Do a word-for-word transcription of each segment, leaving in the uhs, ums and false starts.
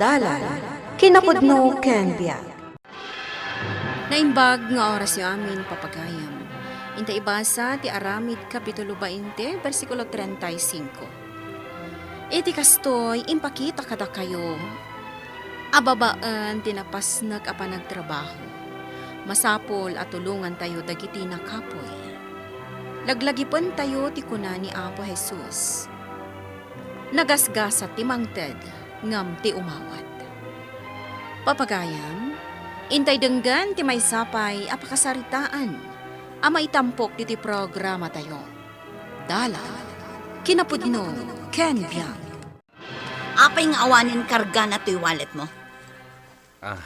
Dalan, kinapudno ken biag. Naimbag nga orasyo amin, papagayam. Inta ibasa ti Aramid, Kapitulo bainte, bersikulo treinta y cinco. Iti kastoy, impakita kadakayo a babaen ti napasnek a panagtrabaho, masapul a tulongantayo dagiti nakapuy. Laglagipentayo ti kuna ni Apo Jesus. Nagasgasat ti mangted, ngem ti umawat. Papagayam, intay denggen ti maysa pay a pakasaritaan a maitampok ditoy programatayo. Dalan, kinapudno, ken biag. Apay nga awanen kargana toy wallet mo? Ah,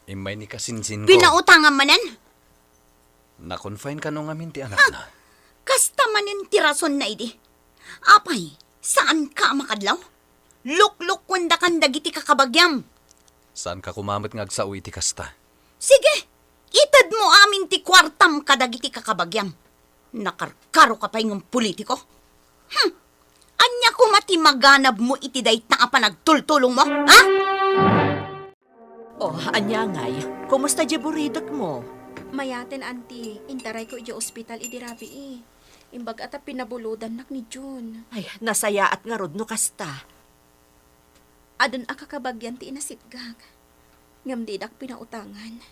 immay ni kasinsin ko. Pinautangam manen? Na-confine kano ngamin ti anakna. Kasta manen ti rasonna idi. Apay, saanka a makadlaw? Luklukkuendakan dagiti kakabagiam. Saanka koma met nga agsao iti kasta? Sige, itedmo amin ti kuartam kadagiti kakabagiam. Nakarkaroka pay ngem politiko. Hmm. Ania koma ti maganabmo iti dayta a panagtultulongmo, ha? Oh, ania ngay? Kumusta diay buridekmo? Mayaten, Auntie. Intarayko idiay ospital idi rabii. Imbag a ta pinabulodannak ni Jun. Ay, nasayaat ngarud no kasta. Adun a kakabagian ti inasitgak, ngem didak pinautangan.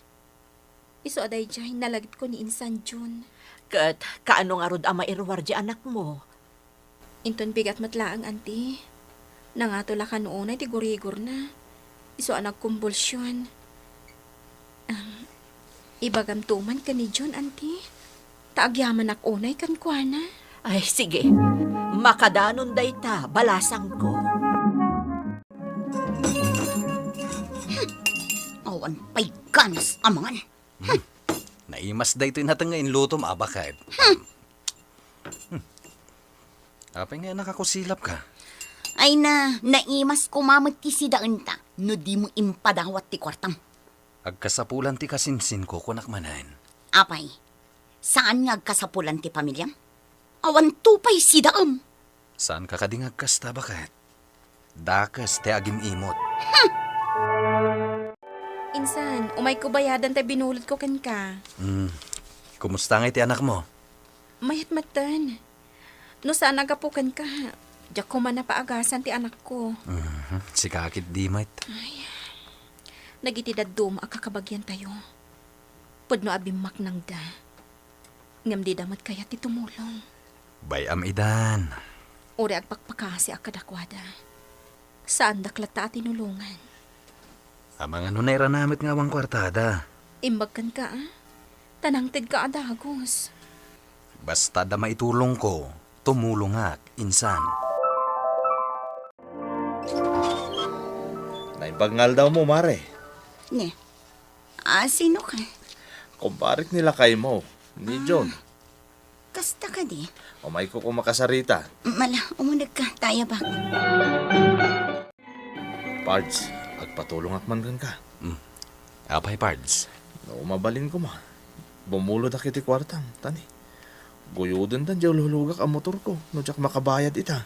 Isu a daydiay, nalagipko ni insan Jun. Ket kaano ngarud a mairuar diay anakmo? Inton bigat met laeng, Auntie. Nangato la kano unay ti gurigorna. Isu a nagkumbulsion. Am, ibagamto man ken ni Jun, Auntie. Ta agyamanak unay kenkuana. Ay, sige. Makadanon dayta, balasangko. Awan pay ganas a mangan. Hmm. Naimas daytoy nateng nga inlutom, a, baket. Hmm. Apay nga nakakusilapka? Ay na, naimas koma met ti sidaenta no dimo impadawat ti kuartam. Agkasapulan ti kasinsinko, kunak manen. Apay, saan nga agkasapulan ti pamiliam? Awanto pay sidaem. Saanka kadi nga agkasta, baket? Dakes ti agim-imot. Hmm. Insan, umayko bayadan ti binulotko kenka. Hmm. Kumusta ngay ti anakmo? Mayat metten. No saan a gapu kenka, diak koma napaagasan ti anakko. Mhm. Sika ketdi met. Ay. Dagiti dadduma a kakabagiantayo, pudno a bimmaknangda. Ngem dida met kayat ti tumulong. Bay-am idan. Uray agpakpakasiak kadakuada. Saandak latta a tinulongan. Amangan no nairana met nga awan kuartada. Imbag kenka, a? Ta nangtedka a dagus. Basta adda maitulongko, tumulongak, insan. Naimbag nga aldawmo, Mare. Ne. Ah, sino ka? Kumparek ni lakaymo, ni John. Ah, kasta kadi? Umayko koma kasarita. Mala, umuneg ka, tayabak. Pards, agpatulongak man kenka. Hmm. Apay, Pards? No mabalin koma, bumulodak iti kuartam, tani. Guyodenda diay ulhulogak a motorko no diak makabayad ita.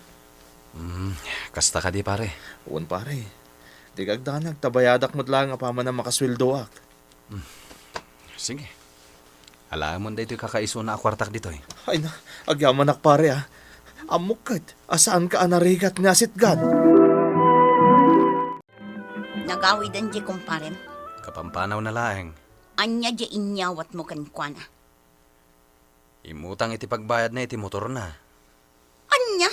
Hmm, kasta kadi, pare? Wen, pare. Dika agdanag, ta bayadak met laeng apaman a makasueldoak. Hmm. Sige. Alaemon daytoy kakaisuna a kuartak ditoy. Ay na, agyamanak, pare, a. Ammok ket a saanka a narigat nga asitgan. Nagawiden diay kumparem. Kapampanawna laeng. Ania diay inyawatmo kenkuana? Immutang iti pagbayadna iti motorna. Ania?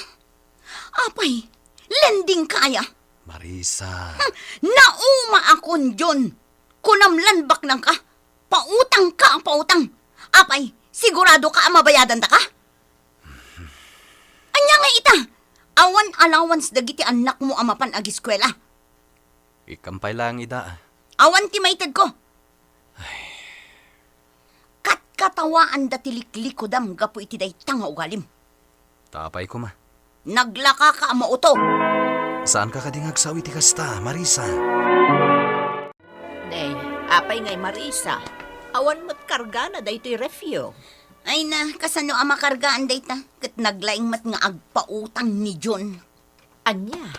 Apay, lendingka aya? Marisa. Hmm, naumaakon, John. Kunam lan baknangka. Pautangka a pautang. Apay, siguradoka a mabayadandaka? Ania ngay ita? Awan allowance dagiti annakmo a mapan agiskuela? Ikkam pay laeng ida. Awan ti maitedko. Ay. Katkatawaanda ti liklikudam gapu iti dayta nga ugalim. Ta apay koma? Naglakaka a mauto. Saanka kadi nga agsao iti kasta, Marisa? Nay, apay ngay, Marisa? Awan met kargana daytoy refyo. Ay na, kasano a makargaan dayta? Ket naglaing met nga agpautang ni John. Ania?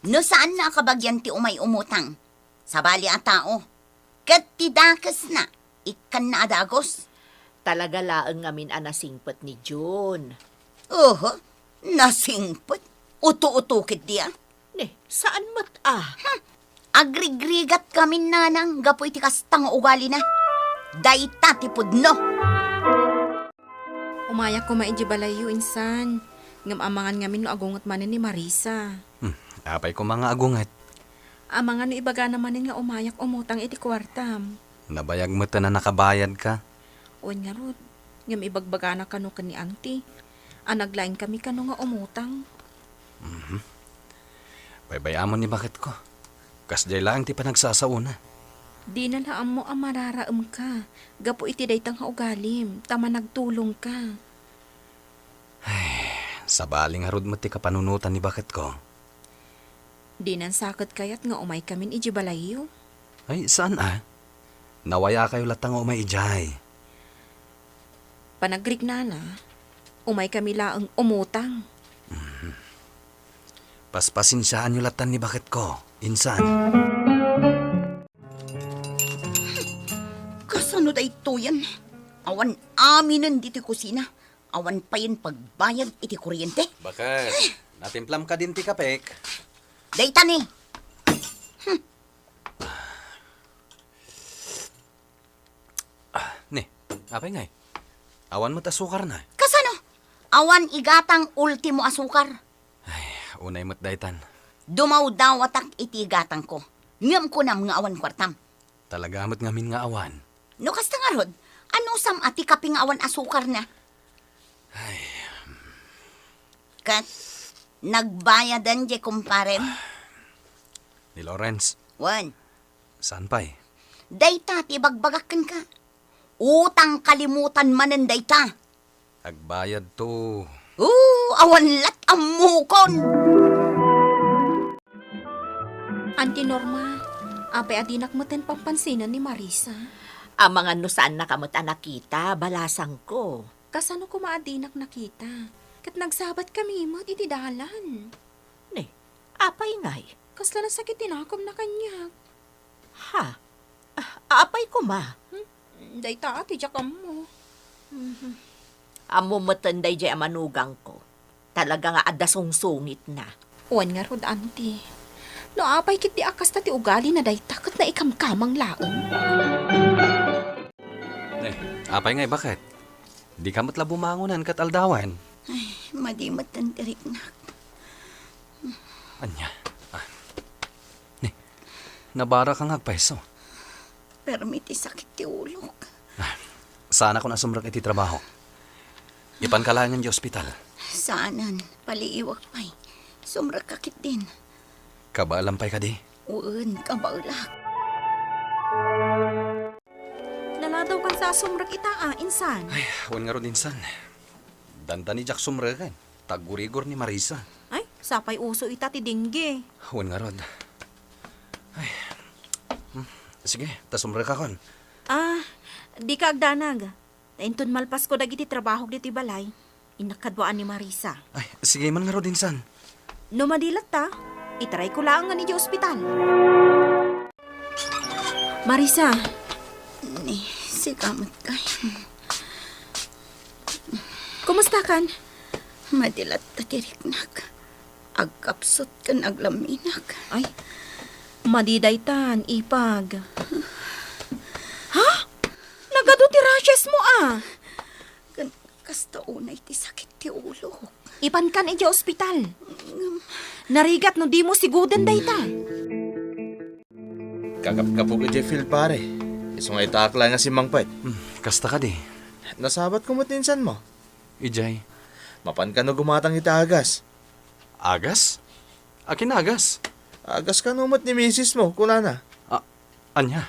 No saanna a kabagian ti umay umutang, sabali a tao, ket ti dakesna, ikkanna a dagus. Talaga laeng ngamin a nasingpet ni June. Oho, nasingpet. Uto-uto ketdi a. Ne, saan met a? Hmm. Agrigrigat kami, nanang, gapu iti kasta nga ugalina. Dayta ti pudno. Umayak koma idiay balayyo, insan. Ngem amangan ngamin no agunget manen ni Marisa. Hmm, apay koma nga agunget? Amangan no ibagana manen nga umayak umutang iti kuartam. Nabayag met a nakabayadka. Wen ngarud, ngem ibagbagana kano ken ni Auntie a naglaingkami kano nga umutang. Mhm. Baybay-amon ni baketko. Kasdiay laeng ti panagsasaona. Dina la ammo a mararaemka gapu iti dayta nga ugalim, ta managtulongka. Ay, sabali ngarud met ti kapanunotan ni baketko. Dinan sa ket kayat nga umaykamin idiay balayyo? Ay, saan a? Nawayakayo latta nga umay idiay. Panagriknana, umaykami laeng umutang. Mhm. Paspasensiaanyo lattan ni baketko, insan. Kasano daytoyen? Awan aminen ditoy kusina. Awan payen pagbayad iti kuryente. Baket, natimplam kadin ti kapek? Dayta ni. Ah, ne, apay ngay? Awan met asukarna. Kasano? Awan igatang ultimo asukar. Ay, unay met daytan. Dumawdawatak iti igatangko. Ngem kunam nga awan kuartam. Talaga met ngamin nga awan. No kasta ngarud, anusam a ti kape nga awan asukarna? Ay. Ket, nagbayadan diay kumparem? Ni Lawrence. Wen. Saan pay? Dayta ti ibagbagak kenka. Utang kalimutan manen dayta. Agbayad to. Oo, awan lat ammokon. Auntie Norma, apay a dinak metten pampansinen ni Marisa? Amangan no saannaka met a nakita, balasangko. Kasano koma a dinak nakita? Ket nagsabatkami met iti dalan. Ne, apay ngay? Kasla nasakit ti nakemna kaniak. Ha? Ah, apay koma? Hmm? Dayta a ti diak ammo. Mhm. Ammo metten daydiay a manugangko. Talaga nga adda sungsungitna. Wen ngarud, Auntie. No apay ketdi a kasta ti ugalina dayta ket naikamkamang laeng. Ne, apay ngay, baket? Dika met la bumangonen ket aldawen? Ay, madi metten ti riknak. Ania? Ah. Ni, nabaraka nga agpayso. Permi ti sakit ti ulok. Ah, saanakon a sumrek iti trabaho. Ipanka laengen idiay ospital. Saanen, paliiwak pay. Sumrekka ketdin. Kabaelam pay kadi? Wen, kabaelak. Naladawkansa a sumrek ita a, insan? Ay, wen ngarud, insan. Dandani diak sumreken. Taggurigor ni Marisa. Ay, sapay uso ita ti dengue. Wen ngarud. Ay. Hmm, sige, ta sumrekakon. Ah, dika agdanag. Ta inton malpasko dagiti trabahok ditoy balay, innak kaduaan ni Marisa. Ay, sige man ngarud, insan. No madi latta, itarayko laengen idiay ospital. Marisa. Ni, sika met kay. Kumustakan? Madi latta ti riknak. Agkapsut ken aglamminak. Ay, madi daytan, ipag. Ha? Nagadu ti rashes mo, a? Ken kasta unay ti sakit ti ulok. Ipankan idiay ospital. Ngem narigat no dimo siguden dayta. Kagapgapok idiay field, pare. Isu nga itaak laeng a simmangpet. Hmm, kasta kadi? Nasabatko met ti insanmo. Idiay. Mapan kano gumatang iti agas? Agas? Akin agas? Agas kano met ni misismo, kunana. Ah, ania?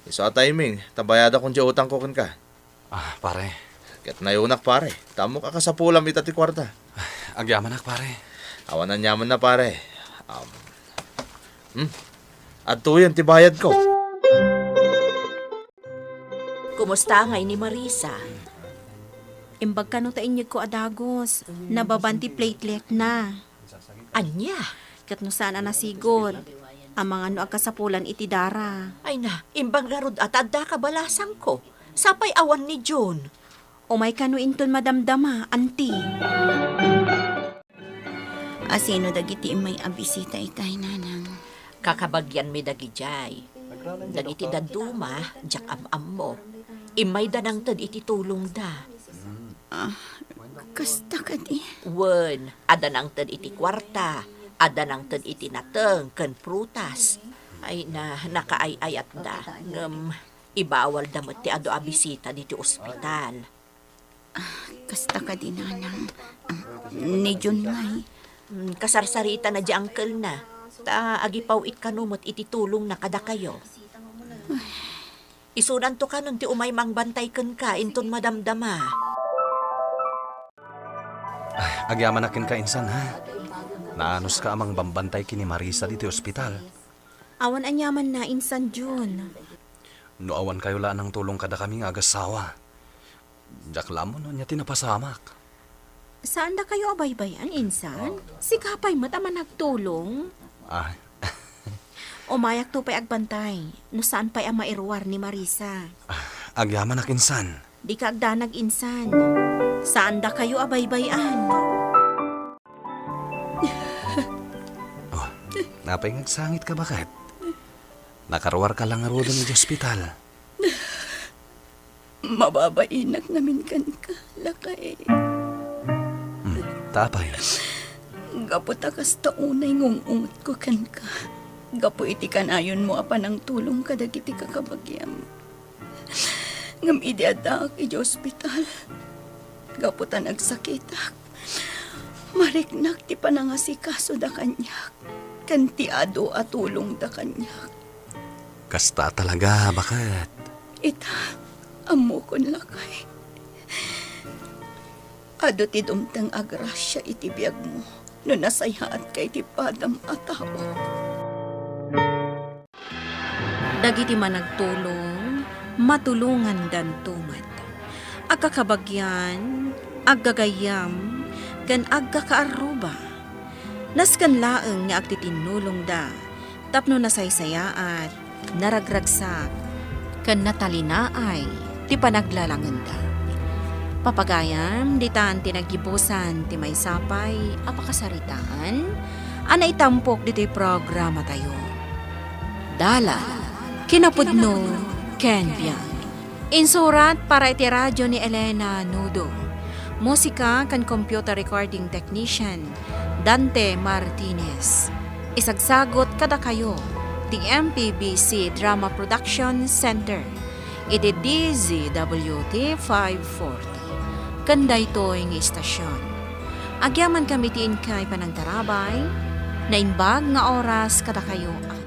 Isu a timing, ta bayadakon diay utangko kenka. Ah, pare. Ket nayonak, pare. Ta ammok a kasapulam ita ti kuarta. Agyamanak, pare. Awan aniamanna, pare. Um, hmm? Adtoyen ti bayadko. Kumusta ngay ni Marisa? Imbag kano ta inyegko a dagus. Nababan ti plateletna. Ania? Ket no saan a nasigud, amangan no agkasapulan iti dara. Ay na, imbag ngarud a ta adda kabalasangko. Sapay awan ni June. Umay kano inton madamdama, anti. Asino dagiti immay a bisita itay, nanang? Kakabagianmi dagidiay. Dagiti dadduma, diak am-ammo. Immayda nangted iti tulongda. Ah, kasta kadi? Wen, adda nangted iti kuarta, adda nangted iti nateng ken prutas. Ay na, nakaay-ayatda, ngem ibawalda met ti adu a bisita diti ospital. Ah, kasta kadi, nanang? Ah, ni June ngay? Mm, kasarsarita na di uncle-na. Ta agipaw-it kano met iti tulongna kadakayo. Isunanto kanon ti umay mangbantay kenka inton madamdama. Ay, agyamanak kenka insan, ha? Naanuska a mangbambantay ken ni Marisa ditoy ospital. Awan aniamanna insan, June. No awan kayo la a nangtulong kadakami nga agassawa, diak la ammo no ania ti napasamak. Saan dakayo a baybay-an, insan? Sika pay met a managtulong. Ah. Umayakto pay agbantay, no saan pay a mairuar ni Marisa. Ah, agyamanak insan. Dika agdanag, insan. Saan dakayo a baybay-an. Oh, napay nga agsangitka, baket? Nakaruarka la ngaruden iti ospital. Mababainak ngamin kenka, lakay. Hmm, ta apay? Gapu ta kasta unay nga ung-ungetko kenka. Gapu iti kanayonmo a panangtulong kadagiti kakabagiam. Ngem idi addaak idiay ospital, gapu ta nagsakitak, mariknak ti panangasikasoda kaniak, ken ti adu a tulongda kaniak. Kasta talaga, baket? Ita, ammokon, lakay. Adu ti dumteng a grasia iti biagmo no nasayaatka iti padam a tao. Dagiti managtulong, matulongandanto met. Agkakabagian, aggagayyem, ken agkakaarruba. Nasken laeng nga agtitinnulongda tapno nasaysayaat, naragragsak, ken natalinaay ti panaglalangenda. Papagayam, ditan ti naggibusan ti maysa pay a pakasaritaan a naitampok ditoy programatayo. Dalan, kinapudno, ken biag. Insurat para iti radyo ni Elena Nudo. Musika ken computer recording technician, Dante Martinez. Isagsagot kadakayo ti M P B C Drama Production Center iti D Z W T five forty. Ken daytoy nga istasyon, agyamankami ti inkay panangtarabay, naimbag nga oras kadakayo a